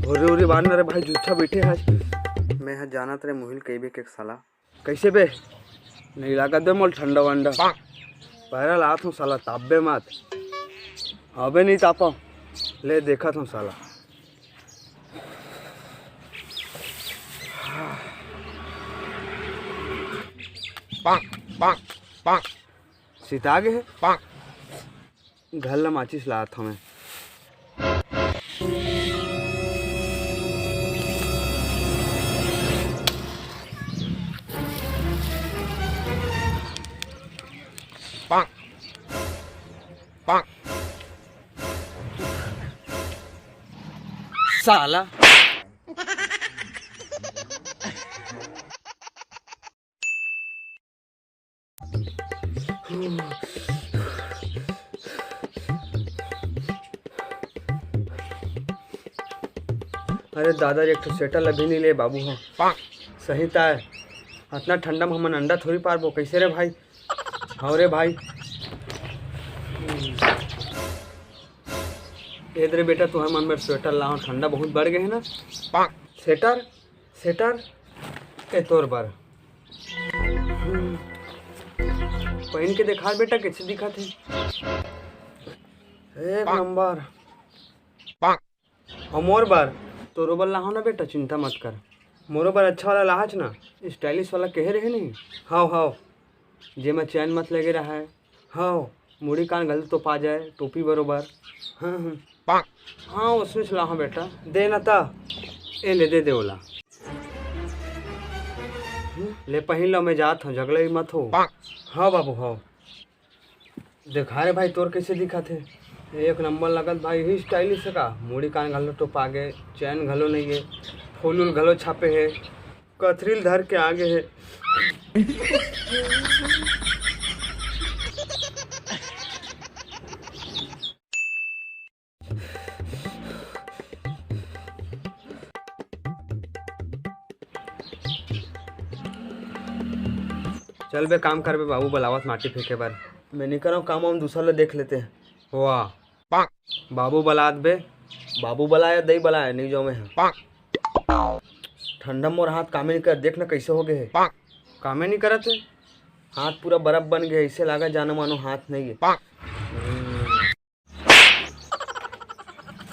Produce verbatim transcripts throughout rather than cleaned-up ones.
भोरे उरे बांध न रे भाई, जूठा बैठे हस। मैं ह जानत रे मुहिल कइबे के साला। कइसे बे? नइ लागत बे मोला ठंडा वंडा। पैरा लात हूँ साला, तापबे मत। अबे नइ तापव। ले देखत हूँ साला। सिता गे हे। घर ला माचिस लात हवं। साला। अरे दादा रे, एक ठो स्वेटर ला भी नइ ले बाबू हो। सही ताय, अतना ठंडा में हमन अंडा थोड़ी पारबो, कइसे रे भाई? हव रे भाई। ए दे रे बेटा, तुहर मन बर स्वेटर लाहूं, ठंडा बहुत बढ़ गे हे ना। स्वेटर, स्वेटर, ए तोर बर। पहिन के देखा बेटा, कइसे दिखत हे। एक नंबर। अउ मोर बर, तोरो बर लाहूं ना बेटा, चिंता मत कर। मोरो बर अच्छा वाला लाहच ना, स्टाइलिश वाला कहे रहे नहीं। हव, हव, जेमा चैन मत लगे रहय। हव, मुड़ी कान घलो तोपा जाय, टोपी बरोबर। हाँ, हाँ। हाँ, ओसने से लाहूं बेटा, दे ना ता। ए ले, दे दे ओला। ले पहिन लो, मैं जात हूँ, झगड़ा ही मत हो। हाँ बाबू, हाँ। देखा रे भाई, तोर कइसे दिखत हे? एक नंबर लगत भाई, ही स्टाइलिश हे का? मुड़ी कान घलो टोपा गे, चैन घलो नइ हे, फूल उल घलो छापे हे, कथरी ल धर के आगे हे। चल बे, काम कर बे, बाबू बलावत माटी फेंके बर। मैं नइ करंव काम, हम दूसर ल देख लेते हैं। वाह, बाबू बलात बे, बाबू बलाय, दई बलाय, नइ जांव मैं ह। ठंडा मोर हाथ कामे नइ कर, देख न कइसे हो गे हे। कामे नइ करत हे, हाथ पूरा बर्फ बन गे, अइसे लागा जानो मानो हाथ नइ हे।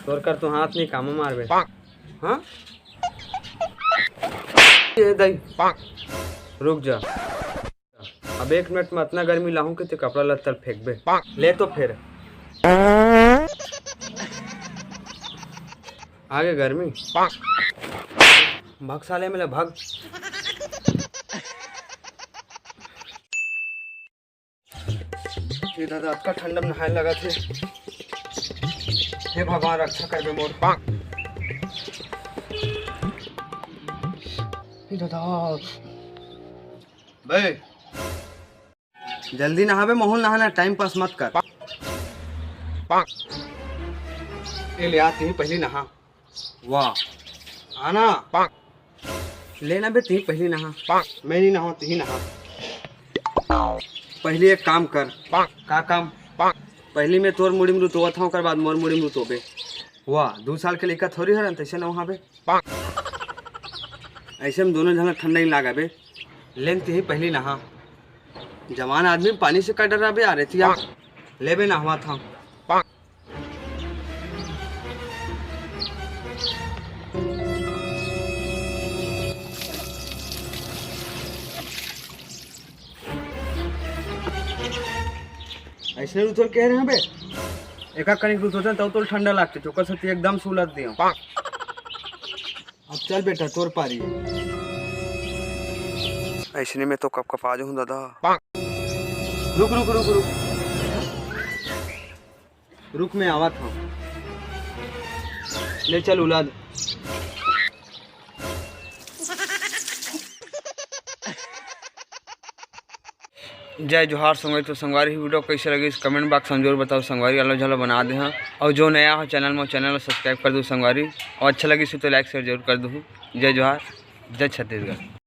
तोर कर तो हाथ नइ कामा मारबे। हाँ? ए दई, रुक जा। अब एक मिनट में अतना गर्मी लाहूं कि ते कपड़ा लत्ता ल फेंकबे। ले तो फेर। आगे गर्मी। भग साले, मेला भग। ए दादा, अतका ठंडा में नहाए लगत हे। हे भगवान, रक्षा करबे मोर। ए दादा। बे, जल्दी नहाबे, महूं ल नहाना, टाइम पास मत कर। ए ले आ, तिही पहिली नहा। वाह। आना। ले ना बे, तिही पहिली नहा। मैं नइ नहांव, तिही नहा। पहिली एक काम कर। का काम? पहिली मैं तोर मुड़ी में रुतोवत हंव, ओकर बाद मोर मुड़ी में रुतोबे। वाह, दू साल के लइका थोड़ी हरन, तइसे नहाबे। अइसे में दूनों झन ला ठंडा नइ लागे बे। ले न, तिही पहिली नहा। जवान आदमी पानी से का डराबे यार, एती आ। ले बे, नहवात हंव। अइसने रुतोल कहे रहे बे, एका कनिक रुतोचन तब तोल ठंडा लागथे, ओकर सेती एकदम सुलत दियो। अब चल बेटा, तोर पारी। अइसने में तो कपकपा जाहूं दादा। रुक, रुक, रुक, रुक। रुक, मैं आवत हंव। ले चल उलाद। जय जोहार संगवारी। तो संगवारी, ही video कइसे लगिस, comment box में जरूर बताओ संगवारी। आलो झालो बना दे हाँ, अउ जो नया हो channel में, channel ला subscribe कर दो संगवारी, अउ अच्छा लगिस तो like share जरूर कर दो। जय जोहार, जय छत्तीसगढ़।